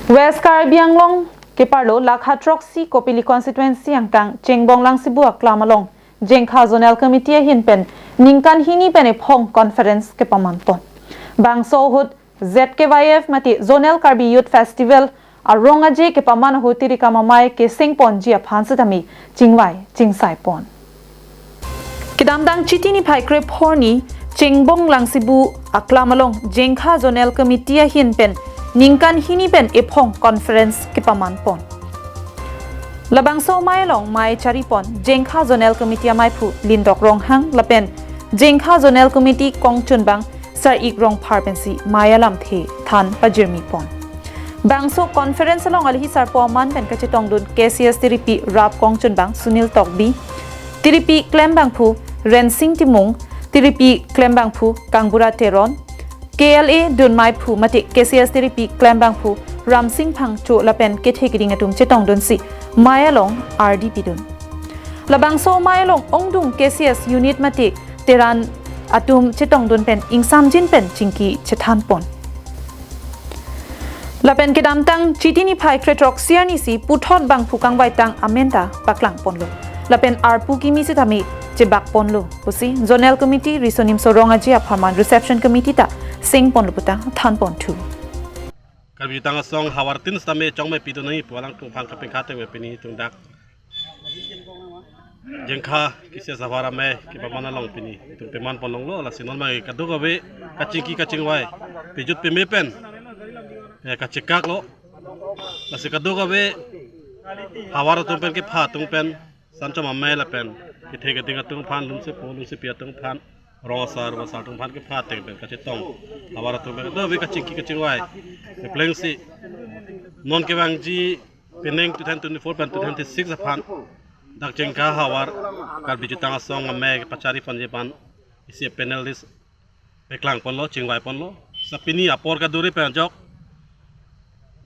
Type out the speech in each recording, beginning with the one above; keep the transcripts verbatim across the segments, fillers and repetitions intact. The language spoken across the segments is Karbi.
West Karbi Anglong keparlo lakha throksi Kopili constituency angkang Chengbong Langsibu aklam along Jengkha Zonal Committee ahin pen ningkan hini pen ephong conference kepaman pon. Bangso ahut Z K Y F mate Zonal Karbi Youth Festival arong aje kepaman ahut Tirikam Amei keseng ponji aphan setame chingvai chingsai pon. Kedamtang Chiti niphai krephor arni Chengbong Langsibu aklam along Jengkha Zonal Committee ahin pen ningkan hini pen ephong conference kepaman pon. Labangso amei along mei chari pon Jengkha Zonal Committee ameiphu Lindok Ronghang lapen Jengkha Zonal Committee kongchunbang Sar-ik Rongphar pensi mei alamthe than pajirmi pon. Bangso conference along alohi sarpo aman pen kachetongdun K C S tiripi rap kongchunbang Sunil Tokbi, tiripi klembangphu Rensing Timung, tiripi klembangphu Kangbura Teron, K L A dunmeiphu mate K C S tiripi klembangphu Ramsing Phangcho lapen kethe keding atum chetongdunsi mei along ardi pidun. Labangso mei along ongdung K C S unit mate Teran atum chetongdun pen ingsamjin pen chingki chethan pon. Lapen kedamtang Chiti niphai krephroksi arnisi puthot bangphu kangvaitang amen ta paklang ponlo. Lapen arpu kimi setame chebak ponlo pusi Zonal Committee riso nimso rong aje apharman reception committee ta seng ponlo puta than ponthu. Karbi Jutang Asong havar tin setame chongmei pidun nangji pu alangtum aphan kapingkha tengme pini itum dak Jengkha K C S havar amei kepaman along pini itum peman pon longlo, lasi non ma kadokave kachingki kachingvai pejut peme pen, eh, kachekaklo. Lasi kadokave havar atum pen kepha atum pen sanchom amei lapen kethe keding atum aphan, lunsepo lunsepi atum aphan, rong asar rong asar atum aphan kepha ateng pen kachetong havar atum pen kadokave kachingki kachingvai keplengsi non kevangji penang two thousand twenty-four pen two thousand twenty-six aphan dak Jengkha havar Karbi Jutang Asong amei pachari ponji aphan isi panel list paklang ponlo, chingvai ponlo. Sa pini apor kaduri pen ajok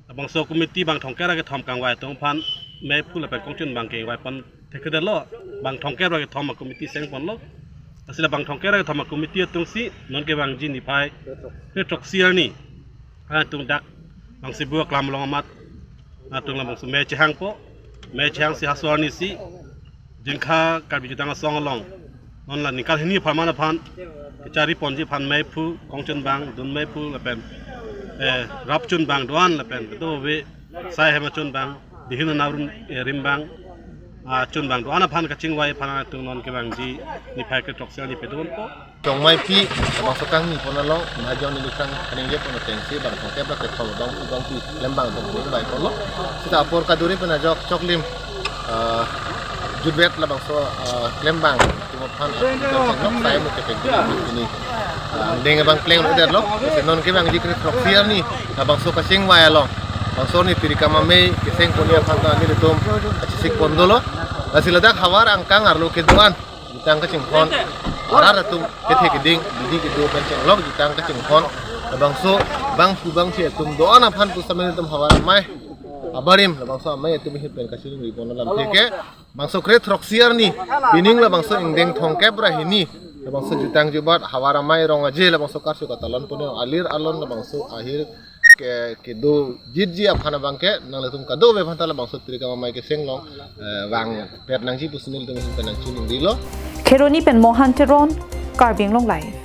labangso committee bang thomkep ra kethom kangvai atum aphan meiphu lapen kongchunbang kengvai pon thekthedetlo. Bang thomkep ra kethom a-committee seng ponlo. Lasi la bang thomkep ra kethom a-committee atumsi non kevangji niphai krephroksi arni atum dak Langsibu aklam along amat atum labangso mei chehangpo. Mei chehangsi laso arnisi Jengkha Karbi Jutang Asong along non la ningkan hini apharman aphan kachari ponji aphan meiphu kongchunbang dunmeiphu lapen, eh, rapchunbang do-an lapen kadokave sai hem achunbang, dihin nau rum, eh, rimbang achunbang do-an aphan kachingvai aphan atum non kevangji niphai krephroksi arni pedunpo. Chongmeipi labangso kangni pon along, majon neli kang kaningje pon atengsi bang thomkep ra kethom bangphu bangpi klembang atum pun bai ponlo. Seta apor kaduri pen ajok choklim, ah, jutvet labangso, ah, klembang atum aphan atum chengkok sai mu kepeng pini, ah, angdeng abang plenglo detlo. Lasi non kevangji krephroksi arni labangso kachingvai along, bangso arni Tirikam Amei keseng ponji aphan ta nelitum kachesik pon dolo. Lasi ladak havar angkang arlo kedo-an jutang kachinghon, arat atum kethe keding bidi kedo pen chenglok jutang kachinghon, labangso bangphu bangpi atum do-an aphan pusitame nelitum havar amei abarim labangso amei atum ahin pen kachingri pon alamthe ke bangso krephroksi arni pining labangso angdeng thomkep ra hini labangso jutang jubat havar amei rong aje labangso karsu katalon pune alir alon labangso ahir ke kedojitji aphan abangke nanglitum kadokave aphan ta labangso Tirikam Amei keseng along, eh, vangpet nangji pusi nelitum ahin pen nangchiningrilo. Kheroni pen Mohan Teron, Karbi Anglong Live.